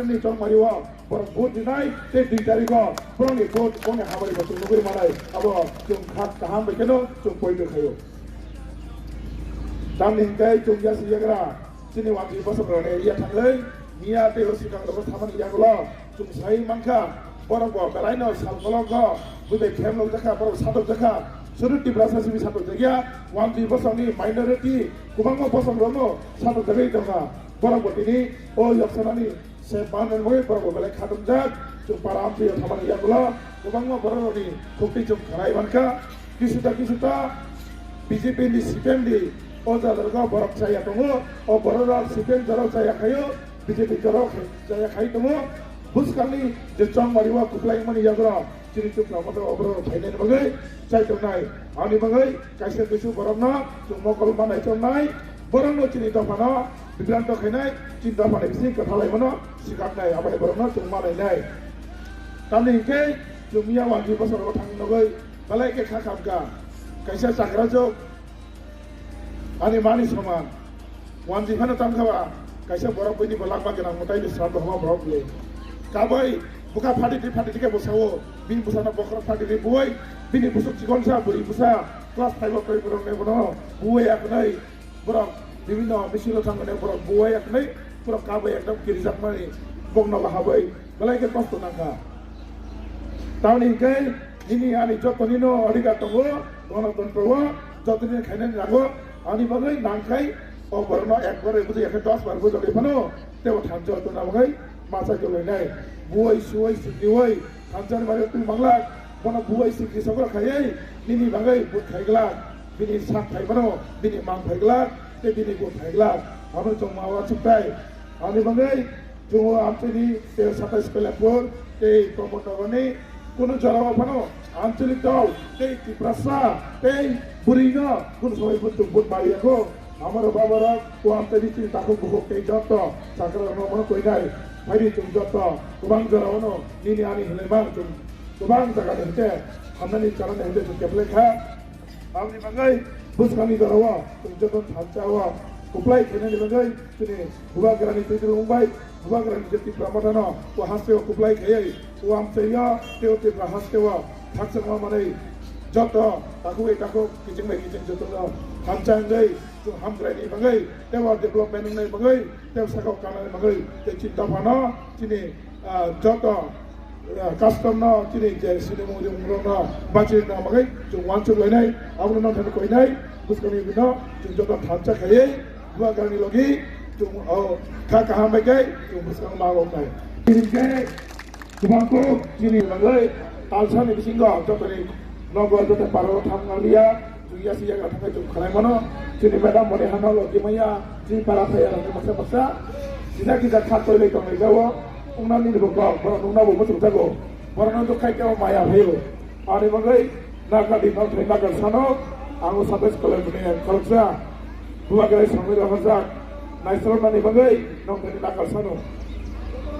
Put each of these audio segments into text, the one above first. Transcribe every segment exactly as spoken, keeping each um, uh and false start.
Ni chongmari o borok vote rinai tei dui tarikh o borokni vote boni hamari bo chwng nugwi manai, abo chwng kha kaham bai kheno chwng poito khaio. Tamni hwnkhe chwng yasi yagra chini wanjwi bosongrokni yathangwi miya tei o swkang rokno thamani yagulo chwng sai mankha, borok bo belaino sal kolok o bwdai phem lokjakha, borok satokjakha, sudu Tiprasa simi satokjakya, wanjwi bosongni minority kwbangma bosongrokno satokjagwi tongkha, borok bo tini o yoksanani se banrwng bagwi borok bo belai khatumjak. Chwng para amtwi o thamani yagulo kwbangma bororokni khukti chwng khnai mankha. Kisuta kisuta B J P ni C P M ni o jaga borok chaya tongo. O bororok C P M jorok chaya khaio, B J P jorok chaya khai tongo. Bwskangni je chongmari o kwplai mani yagulo chini chukla moto oborok phainani bagwi chai tongnai. Ani bagwi kaisa kuisu borokno chwng mokol manai chongnai, borokno chini dophano bibranto khainai, chini dophani bising kwthalai mano sikaknai, abai borokno chwng manainai. Tamni hwnkhe chwng miya wanjwi bosongo thangwi nogwi belai khe kha khamkha. Kaisa chakrajwk ani mani soman. Wanjwi phano tangkha ba, kaisa borok buini bo langma gwnang mwtai ni srap homa borok le. Kabai bwkha phatitwi phatitwi khe bwsao, bini bwsano bokhorok phatitwi buwai, bini bwswk chikonsa bwrwi bwsa class five o twi borok ne bono buwai aknai, borok bibinno misil o thangmani borok buwai aknai, borok kabai ekdom kirijakmani bokno bahabai. Belai khe kosto nangkha. Tamoni hwnkhe nini ani jotonino adhikar tongo, gonotontro o jotonino khainani nango. Ani bagwi nangkhai o borokno ekbar bujai yakhe dos bar bujagwi phano tebo thansa tongna bagwi masa jolainai. Buwai suwai sikriwai thansani bagwi twi manglak, bono buwai sikri sokra khaiwi nini bagwi but khaiglak, bini sak phaiphano bini mang phaiglak tei bini but phaiglak. Abo chwng ma uansuktai. Ani bagwi chwng anchini tei satais Kailampur tei Pramod Nagarni kunu jorao phano anchalik dol tei Tiprasa tei bwrwino kunu samai bo chwng vote ma riyakho. Amaro babarok o anchini chini takhuk bukhuk tei joto chakrarokno mano koinai. Phaidi chwng joto kwbang jorao no nini ani hinwi mang chwng kwbang jagani hwnkhe hamnani chanani hwnkhe chwng keplai kha. Aboni bagwi bwskangni jorao chwng joto thansa o kwplai khainani bagwi chini Bubagrani twi twi wngbai, Bubagrani je Tipra Mothano o haste o kwplai khaiwi o amchaio tei o Tipra haste o khakchangma manwi joto takhuk bai takhuk kiching bai kiching jotono thansa wngwi chwng hamkraini bagwi tei o development wngnai bagwi tei saka o kanani bagwi tei chini dophano chini ah, joto, ah, custom no chini je sinimung rimung rokno bachirina bagwi chwng uansuk lainai, abono nang thani koinai, bwskangni bino chwng joto thansa khaiwi Bubagrani logi chwng, oh, kha kaham bai khe chwng bwskang ma wngnai. Chini khe kwbang kuk chini bagwi talsani bisingo jotoni nogo joto parao thang nang liya. Chwng yasi yagra thangwi chwng khlai mano. Chini madam Moni Hano lo kimaya, chini para phaya rok baksa baksa. Kisa kisa kha toilai tonglai jago. Wngna nini bo kok, borok nungna bo muchung jago. Borok no dukkhai khe maya phaio. Ani bagwi naka di nong thai naka sano. Ang o sabes kolai mani ang khalaksa. Bubagra songwi rohorjak. Naisolna ni bagwi nong thani naka sano.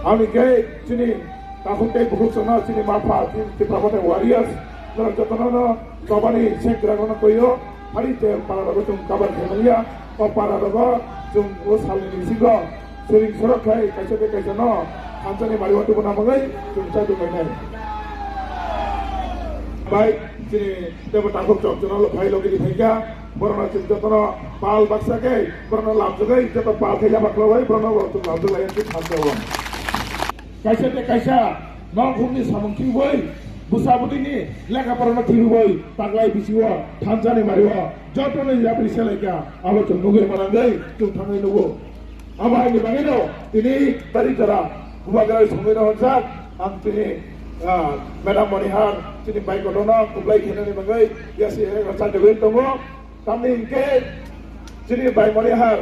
Ani khe chini takhuk tei bukhuk chwngno chini mapha chini Tipra Motha warriors. Norok jotono no Chobani sengkrak rokno koio, hari tel para rogo chwng kabar khaimaliya, o para rogo chwng o salni bisingo siring sorok khai kaisa tei kaisa no thansani mari watwi bo namagwi chwng chai tonglainai. Bai chini tebo takhuk chok chwngno phai logi di phaikha, borokno chwng jotono pal baksa khe borokno lamjagwi joto pal khe yaba khwlaiwi borokno bo chwng lamjaglai thansa o. Kaisa tei kaisa nongkhorni samung thwiwi, bwsa bwtwini lekha porano thwiwi, taklai bisingo thansani mario jotoni yapri selaikha, abo chwng nugwi manangwi chwng thangwi nugo. Abo haini bagwino tini bari jora Bubagra songwino hwnjak, ang tini, ah, Madam Monihar chini bai kotorno kuplai khenani bagwi yasi rachajagwi tongo. Tamni hinkhe chini bai Monihar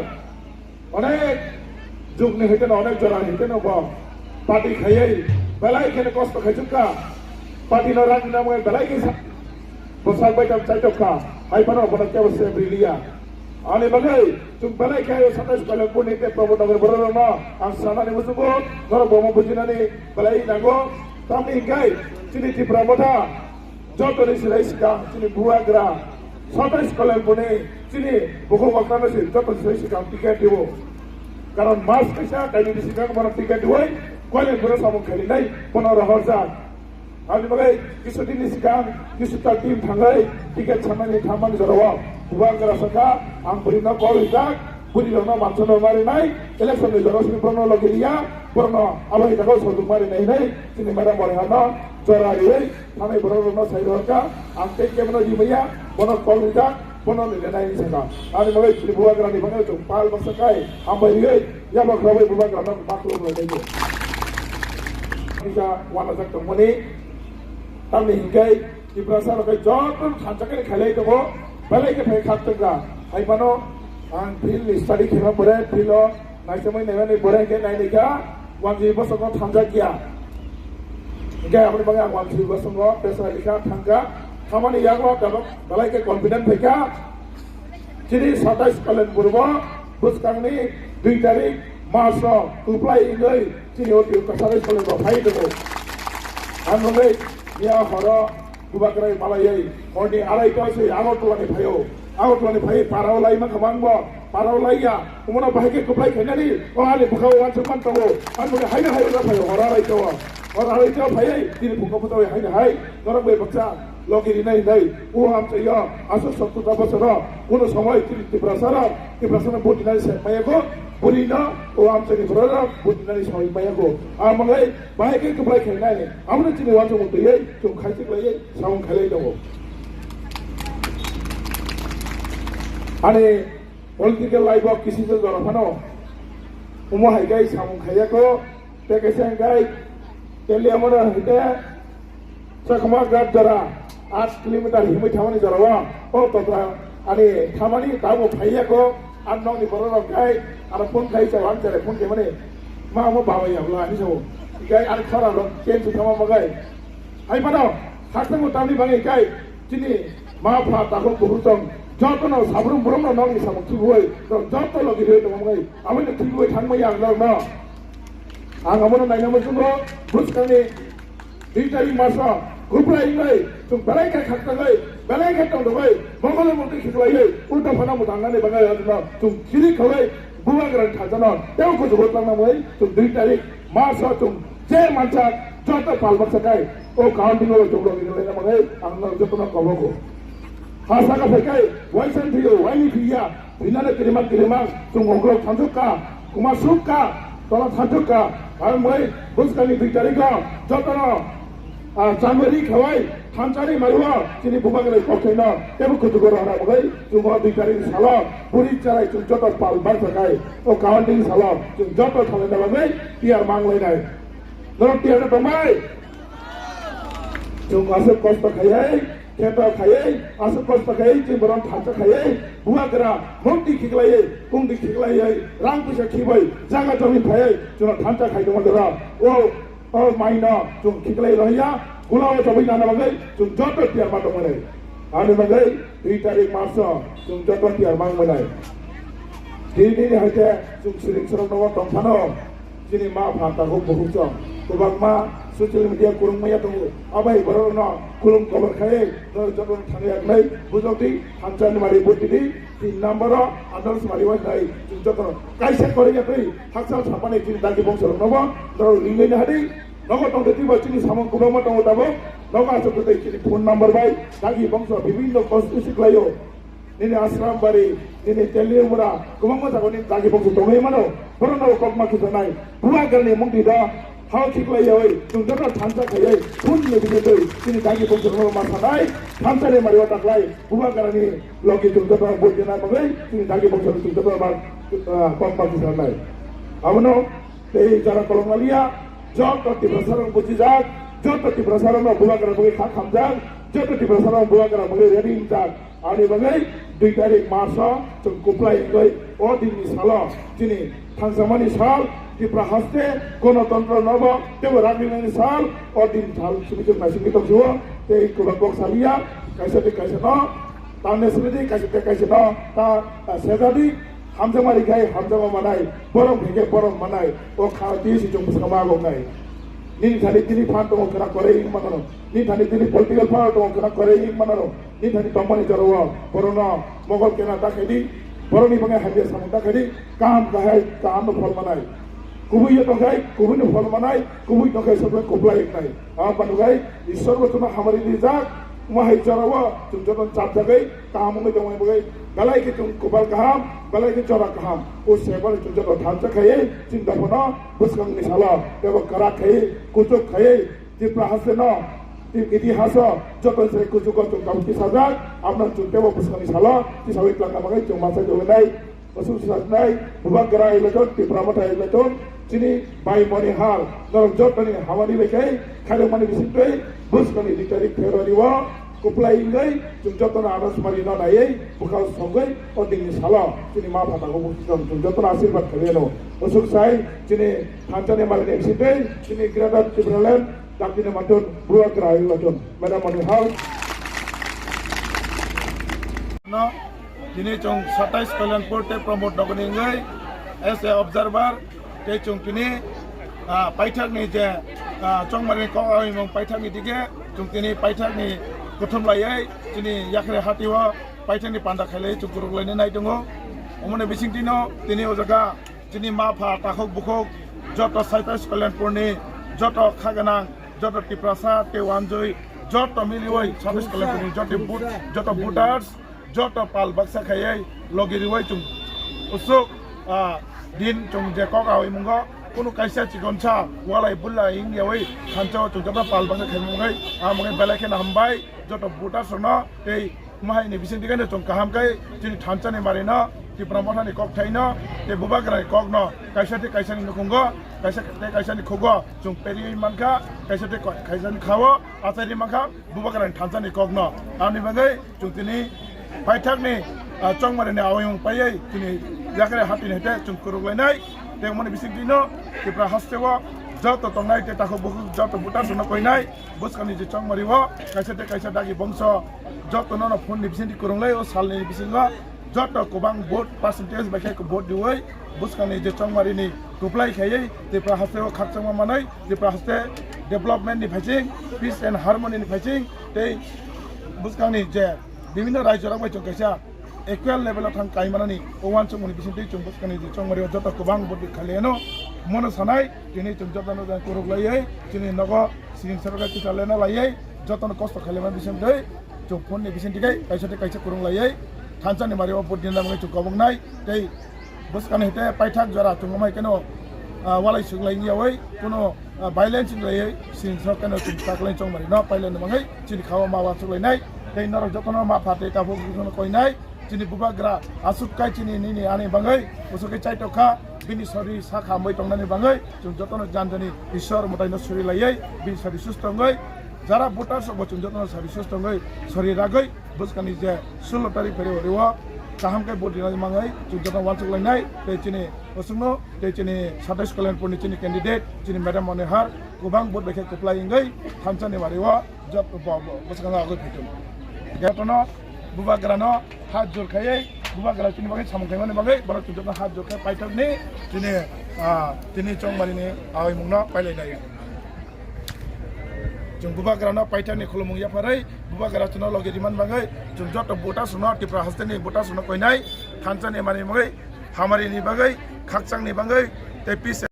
onek jugni hwnkhe no, onek jora hwnkhe no bo party khaiwi belai kheno kosto khaijak kha. Party no rang rina mungwi belai khe sa-, bwsak bai tam chaitok kha. Hai phano bono kebo se briliya. Ani bagwi chwng belai khe o Santai Sukhailangpur ni tei Pramod Nagar borok rokno ang sanani muchungo norok bo omo bujinani belai nango. Tamni hinkhe chini Tipra Motha jotoni silai swkang chini Bubagra Santai Sukhailangpur ni chini bukhuk okra no se jotoni silai swkang ticket dibo. Karon mas kaisa kaini bisingo bono ticket diwi Koilai bwrwi samung khainai bono rohorjak. Aboni bagwi kisu dini sikang kisu ta team thangwi ticket sanani thammani jorao bubagra sakha, ang bwrwino call rijak, bwrwirokno mansa no marinai, election ni jorao sini borokno logi riya, borokno abo hai jagao sojok marinai hinwi chini madam Borihano jora riwi thanai borok rokno sai rohorkha, ang tei kebono rimaya, bono call rijak, bono nini nai ni saka. Ani bagwi chini bubagra ni bagwi chwng pal baksa kai hambai riwi yaba khrabai bubagra no ma khulum lai nai. Kisa wana jak tongmani tamni hinkai Tiprasa rok kai joto thansa kai khailai tongo, belai khe phai khak tongkha. Hai phano ang field ni study khaima pore field o Naisamani naimani boreng khe nai naikha, wanjwi bosongo thangjak ya. Hingkhe aboni bagwi ang wanjwi bosongo besa likha thangkha. Thamani yago belai khe confident phaikha. Chini satais Kalenpur bo bwskangni dui tarik March o kwplai wngwi chini o Tiprasa satais Kalenpur bo phai tongo. Ang bagwi ya horo Bubagra malaiwi horni arai ta se Agartala ni phaio. Agartala ni phai parao lai ma khamang bo. Parao lai ya. Umono bahai khe kwplai khainani. O ani bwkhao wansuk man tongo. Ani bwkhao haino hai ura phaio. Hora arai ta o. Hora arai ta phaiwi tini phungo phutoi haino hai. Norok bai baksa logi rinai hinai. O amchaio aswk sotto ta bosoro. Kuno somoi tini Tiprasa rok. Tiprasa no budi nai se maya go. Budi no. O amchaini borok rok budi nai somoi maya go. Amangai bahai khe kwplai khainani. Abono chini wansuk twiwi chwng khaisik laiwi. Samung khailai tongo. Ani political life o kisisa jora phano omo hai khe samung khaiya kho, tei kaisa hwnkhe Teliamura hwnkhe Chakma Ghat jora aat kilometer himwi thamani jora o, o topra ani thamani tamo phaiya kho, ar nokni borok rok khai aro phone khai chao ang chare phone khaimani ma omo baba ya bla ani sao, khai ar khara rok chen su thama magai. Hai phano, khakchangma tamni bagwi kai, chini ma pha takhuk bukhuk tong, jotono sabrum burumno nokni samung thubuwi, norok joto logi rwi tongmani, abono thubuwi thangmani ang norokno. Ang abono naina muchungo, bwskangni dui tarik maso, kwplai wngwi, chwng belai khe khakchangwi, belai khe tongthogwi, mongol mukti khiklaiwi, ulta phano mwtangnani bagwi ang norokno chwng chiri khawlai, bubagrani thansano, tei kuchugo tlangnamwi, chwng dui tarik maso chwng je mansa joto pal baksa kai, o counting o chwng logi rwlaina bagwi ang norok jotono kobogo. Ha saka phai kai, waisa thwiyo, waini thwiya, thwinani kirimang kirimang, chwng uklok thanjuk ka, kwma suk ka, tola thanjuk ka, ang bai bwskangni dui tarikh o jotono, ah, chamari khawai, thansani mario, chini bubagrani kokthai no, tebo kuchugo rwna bagwi, chwng o dui tarikh ni salo, puri charai chwng joto pal baksa kai, o counting salo, chwng joto thangna bagwi, tiyar manglainai. Norok tiyar tongbai? Chwng aswk kosto khaiwi, kheto khaiwi, aswk kosto khaiwi, chwng borom thansa khaiwi, bubagra mukti khiklaiwi, kungdi khiklaiwi, rang puisa khibai, jaga jami phaiwi, chwngno thansa khai tongma jora. O, o maino chwng khiklai rohya, gulao chobwi nana bagwi, chwng joto tiyar ma tongmani. Ani bagwi dui tarik maso chwng joto tiyar mangmani. Tini ni haikhe chwng siring sorok nogo tongphano. Chini ma pha takhuk bukhuk chwng kwbangma social media kwrwngmaya tongo. Abai borokno khulum kobor khai norok jotono thangwi yaknai bujokdi thansa ni mari butidi tin number o ador sumari wai nai chwng jotono kaisa kwrwngya twi hakchal sampani chini dagi bongso rokno bo norok ringwi nahadi. Nogo tongtwi twibo chini samung kwbangma tongo tabuk. Nogo aswk kwtwi chini phone number bai dagi bongso bibinno constituency kwlaio. Nini Asrambari, nini Teliamura, kwbangma jagao nini dagi bongso tongwi mano. Borokno kokma khijaknai. Bubagrani mungtwi do hao khiklaiyawi, chwng joto thansa khaiwi, phunni bisingtwi chini dagi bongsorokno ma sanai, thansani mario taklai, bubagrani logi chwng joto bujina bagwi, chini dagi bongsorok chwng joto ma, ah, kokma khijaknai. Abono tei jara kolokna liya, joto Tiprasarok bujijak, joto Tiprasarokno bubagra bagwi kha khamjak, joto Tiprasarok bubagra bagwi ready wngjak. Ani bagwi dui tarik March o chwng kwplai wngwi o dinni salo chini thangsamani sal Tripura haste gonotontro nobo teibo ragwinani sal o din sal simi chwng naisingwi tongsiwo tei kwbang kok saliya kaisa tei kaisa no tangna simi di kaisa tei kaisa no ta, ta sejadi. Hamjakma rikha hai hamjakma manai, borom khaikhe borom manai, o kha twi si chwng bwskango ma agongnai. Nini thani tini phan tongo khwna kwrwi wng mano, nini thani tini political power tongo khwna kwrwi wng mano, nini thani tongmani jorao borokno mogol kena ta khaidi, borokni bagwi hamya samung ta khaidi, kaham kahai kahamno phol manai. Kubui yo tongkhai, kubui no phol manai, kubui tongkhai sobo kuplai wngnai. Abo manwi Ishwar bo chwngno hamari rijak, omo hai jorao chwng joto chapjagwi kaham wngwi tongmani bagwi belai khe chwng kopal kaham, belai khe jora kaham. O sebani chwng joto thansa khaiwi chwng dophano bwskangni salo teibo kwrak khaiwi kuchuk khaiwi Tripura hasteno itihaso joto se kuchugo chwng tabuk tisajak, abono chwng teibo bwskangni salo tisawi twlangna bagwi chwng masa jogwi nai. Aswk sajnai, Bubagra election, Tipra Motha election, chini bai moni hal, norok jotoni hamani bai khai, khairokmani bisingtwi, bwskangni dui tarik February o, kuplai wngwi, chwng jotono anas mari no naiwi, bwkhao songwi, o dingni salo, chini ma phatako bwswk chwng jotono asirwad khlaiwi ano. Aswk sai, chini thansa ni mari ni bisingtwi, chini Greater Tipraland, dakti ni matun, Bubagra election, madam moni hal. No. Tini chwng satais Kalyanpur tei Pramod Nogorni wngwi as a observer tei chwng tini, ah, paithakni je, ah, chongmani kok abimung paithakni dige chwng tini paithakni kuthum laiwi chini yakre hatio paithakni panda khailai chwng kwrwk lainai nai tongo. Omoni bisingtwino tini o jaga chini ma pha takhuk bukhuk joto satais Kalyanpurni joto kha gwnang joto Tiprasa tei wanjwi joto miliwi satais Kalyanpurni joto vote, joto voters joto pal baksa khaiwi logi riwi chwng usuk, ah, din chwng je kok awi mungo kunu kaisa chikonsa walai bullai wngyawi thansa o chwng joto pal baksa khaimungwi amungwi belai kheno hambai joto voters rokno tei mahai ni bising dikano chwng kaham kai chini thansa ni mari no Tipra Motha ni kok thai no tei Bubagra ni kok no kaisa tei kaisa ni nukhungo kaisa tei kaisa ni khugo chwng periwi mankha kaisa tei kaisa ni khao achai ri mankha. Bubagrani thansa ni kok no. Ani bagwi chwng tini paithak ni, ah, chongmari ni awiyung paiwi tini yakre hati ni hete chwng kwrwk lainai. Tei moni bising tino Tripura haste o joto tongnai tei takhuk bukhuk joto buta sono koinai. Bwskang ni je chongmari o kaisa tei kaisa dagi bongso joto no no phone ni bising kwrwng lai o sal ni bisingo. Joto kwbang vote percentage bai khe vote riwi bwskangni je chongmari ni kwplai khaiwi Tripura haste o khakchangma manwi Tripura haste development ni phaising, peace and harmony ni phaising tei bwskangni je bibhinno rajyo rok bai chwng kaisa equal level o thang kai manani o uansukmani bisingtwi chwng bwskangni je chongmari o joto kwbang vote khailaino mono sanai tini chwng jotono kwrwk laiwi chini nogo siring sarok kisa lena laiwi jotono kosto khailaimani bisingtwi chwng phone ni bisingtwi kai kaisa tei kaisa kwrwng laiwi thansa ni mari o vote dinna bagwi chwng koboknai tei bwskang hete paithak jora chwng amai keno, ah, walai swk lai yawi kuno, ah, violence ni laiwi sini sok keno chwng taklai chongmari no pailai no bagwi chini khao ma uansuk lainai tei norok jotono ma pha tei tabuk jotono koinai chini Bubagra aswk kai chini nini ani bagwi usuk khe chaitok kha bini sori sakha ambai tongnani bagwi chwng jotono janjani Ishwar mwtaino suri laiwi bini sori susto wngwi jara voters rok bo chwng jotono sori susto wngwi sori ragwi bwskangni je sullo tarik February o kaham khe vote rina mangwi chwng jotono uansuk lainai tei chini usukno tei chini satais Kalyanpurni chini candidate chini madam Moni Har kwbang vote bai khe kwplai wngwi thansa ni mari o job bo-, bo-, bwskango agwi phaitung. Jotono Bubagrano hat jor khaiwi Bubagra chini bagwi samung khaimani bagwi borok chwng jotono hat jor khai paithakni chini, ah, tini chongmarini awi mungno pailai lai. Chwng Bubagrano paithakni khulumung yapharwi Bubagra chwngno logi rimani bagwi chwng joto voter rokno Tripura hasteni voter rokno koinai thansa ni mani bagwi hamari ni bagwi khakchang ni bagwi tei peace